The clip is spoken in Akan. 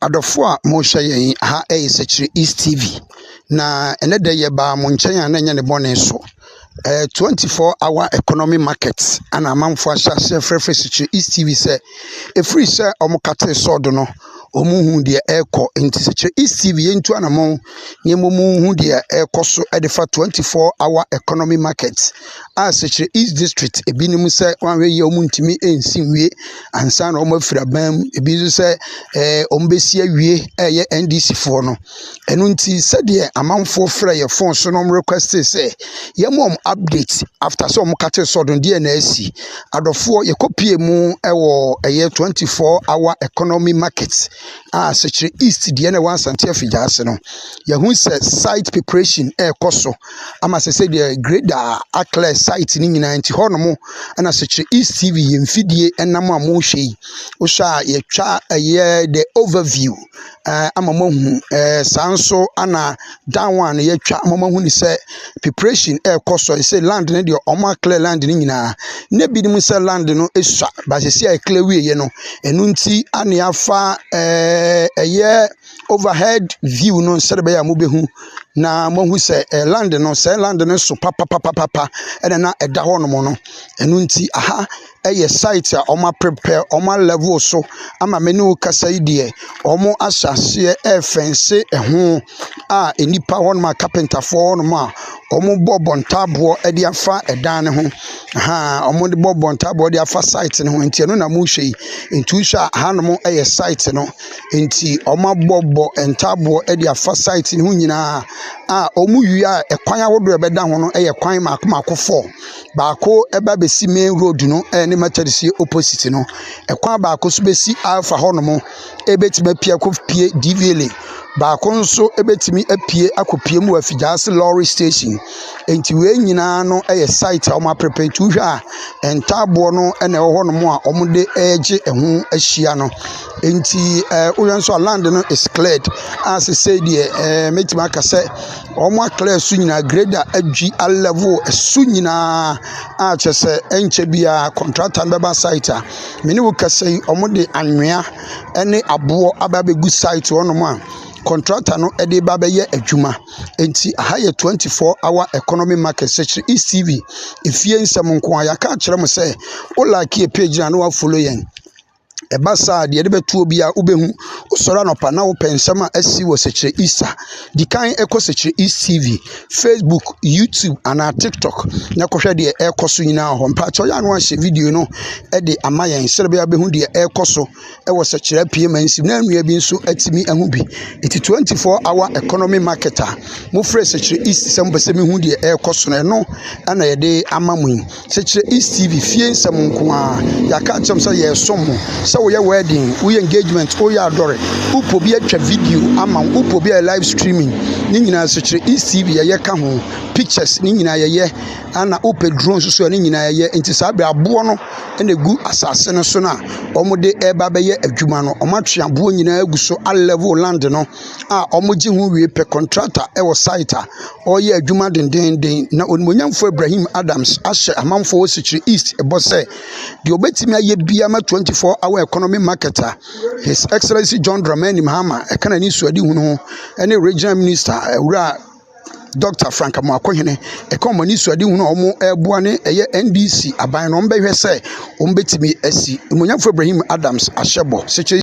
Adɔfoɔ a morehwɛ yɛn, ha yɛ Sekyere East TV. Na ɛnɛ da yi yɛbaa mo nkyɛn a na ɛnyɛ ne bɔne so. 24 hour economy market ana amanfoɔ ahyɛ aseɛ frɛfrɛ Sekyere East TV sɛ ɛfiri sɛ wɔn cut sod no, wɔn hu deɛ ɛrekɔ. Nti Sekyere East TV, yɛntu anammɔn na mmom hu deɛ ɛrekɔ so de fa 24 hour economy market a Sekyere East District, ebinom sɛ wɔanhwɛ yie a wɔntumi nsi nwie ansa na wɔafiri aban mu. Ebi nso sɛ wɔn bɛsi awie a ɛyɛ NDC foɔ no. Ɛno nti, sɛdeɛ amanfoɔ frɛ yɛ phone so na wɔn request sɛ yɛma wɔn update after sɛ wɔn cut sod no, deɛ na asi. Adɔfoɔ, yɛkɔpie mu wɔ ɛyɛ 24 hour economy market a Sekyere East deɛ na ɛwɔ Asante Afigya no, yɛhu sɛ site preparation ɛrekɔ so ama sɛ deɛ grader aclear site no nyinaa. Nti hɔnom ɛna Sekyere East TV yɛn mfidie ɛnam a mohwɛ yi, wohwɛ a yɛtwa ɛyɛ the overview ama moahu. Saa nso ana down one yɛtwa ama moahu ne sɛ preparation ɛrekɔ so. Sɛ land no deɛ, ɔmo aclear land no nyinaa na ebinom sɛ land no esua baasisi a ɛclear wieɛ no. Ɛno nti ana afa ɛyɛ overhead view no sɛdeɛ ɛbɛyɛ a mobɛhu na moahu sɛ land no, sɛ land no so papapapapa ɛna na ɛda hɔnom no. Ɛno nti aha ɛyɛ site a wɔn aprepare, wɔn alevel so ama me ne wo kasa yi deɛ, wɔn ahyɛ aseɛ ɛrefence ɛho a nnipa hɔnom a carpenterfoɔ hɔnom a wɔrebɔ bɔntaaboɔ de afa ɛdan no ho ha, wɔde bɔ bɔntaaboɔ de afa site no ho. Nti ɛno na mohwɛ yi. Nti wohwɛ a, hanom yɛ site no. Nti wɔabɔbɔ ntaaboɔ de afa site no ho nyinaa a wɔn wie a, ɛkwan ahodoɔ a ɛbɛda ho no yɛ kwan mako mako four. Baako ba bɛsi main road no ne Methodist opposite no. Ɛkwan baako nso bɛsi Alpha hɔnom, ɛbɛtumi apue akɔpue DVLA. Baako nso bɛtumi apue akɔpue mu wɔ Afigyaase lorry station. Nti wei nyinaa no yɛ site a wɔaprepare. Nti wohwɛ a, ntaaboɔ no na ɛwɔ hɔnom a wɔde regye ho ahyia no. Nti wohwɛ nso a, land no is cleared a seesei deɛ mɛtumi aka sɛ wɔn aclear so nyinaa, grader adwi alevel so nyinaa a kyerɛ sɛ ɛnkyɛ biara contractor no bɛba site. A me ne wo kasa yi, wɔde anwea ne aboɔ aba abɛgu site hɔnom a contractor no de ba abɛyɛ adwuma. Nti aha yɛ 24 hour economy market. Sekyere East TV, efie nsɛm nko a yɛaka akyerɛ mo sɛ wo like yɛ page na wafollow yɛn. Ɛba saa deɛ, yɛde bɛto obi a wobɛhu. Wosɔre anɔpa na wopɛ nsɛm a asi wɔ Sekyere East a, di kan ɛkɔ Sekyere East TV Facebook, YouTube anaa TikTok na kɔhwɛ deɛ ɛrekɔ so nyinaa hɔ. Mpakyɛw, yɛ ano ahyɛ video no de ama yɛn sɛdeɛ ɛbɛyɛ a wobɛhu deɛ ɛrekɔ so ɛwɔ Sekyere Apue Mansim na nnua bi nso atumi ahu bi. Nti 24 hour economy market a mofrɛ Sekyere East sɛ mopɛ sɛ mehu deɛ ɛrekɔ so no, ɛno ɛna yɛde ama mo yi. Sekyere East TV, fie nsɛm nko a yɛaka akyerɛ mo sɛ yɛresom mo. Sɛ woyɛ wedding, woyɛ engagement, woyɛ adɔre, wopɔ bi atwa video ama wo, wopɔ bi a live streaming ne nyinaa, Sekyere East TV yɛyɛ ka ho. Pictures ne nyinaa yɛyɛ, ana wopɛ drone nso so a, ne nyinaa yɛyɛ. Nti saa bere aboɔ no ɛna egu asase no so no a wɔde ɛreba abɛyɛ adwuma no, wɔatwe aboɔ nyinaa agu so alevel land no a wɔgye ho wie pɛ, contractor ɛwɔ site a ɔreyɛ adwuma dendenden. Na Onimonyamfoɔ Ibrahim Adams ahyɛ amanfoɔ wɔ Sekyere East ɛbɔ sɛ deɛ ɔbɛtumi ayɛ biara ma 24 hour economy market a His Excellency John Dramani Mahama ɛka n'ani suade hunu ho ɛne Regional Minister Awura Dr Frank Amoakohene ɛka wɔn ani suade hunu a wɔn ɛreboa ne ɛyɛ NDC aban no, wɔn bɛhwɛ sɛ wɔn bɛtumi asi. Onimonyamfoɔ Ibrahim Adams ahyɛ bɔ Sekyere.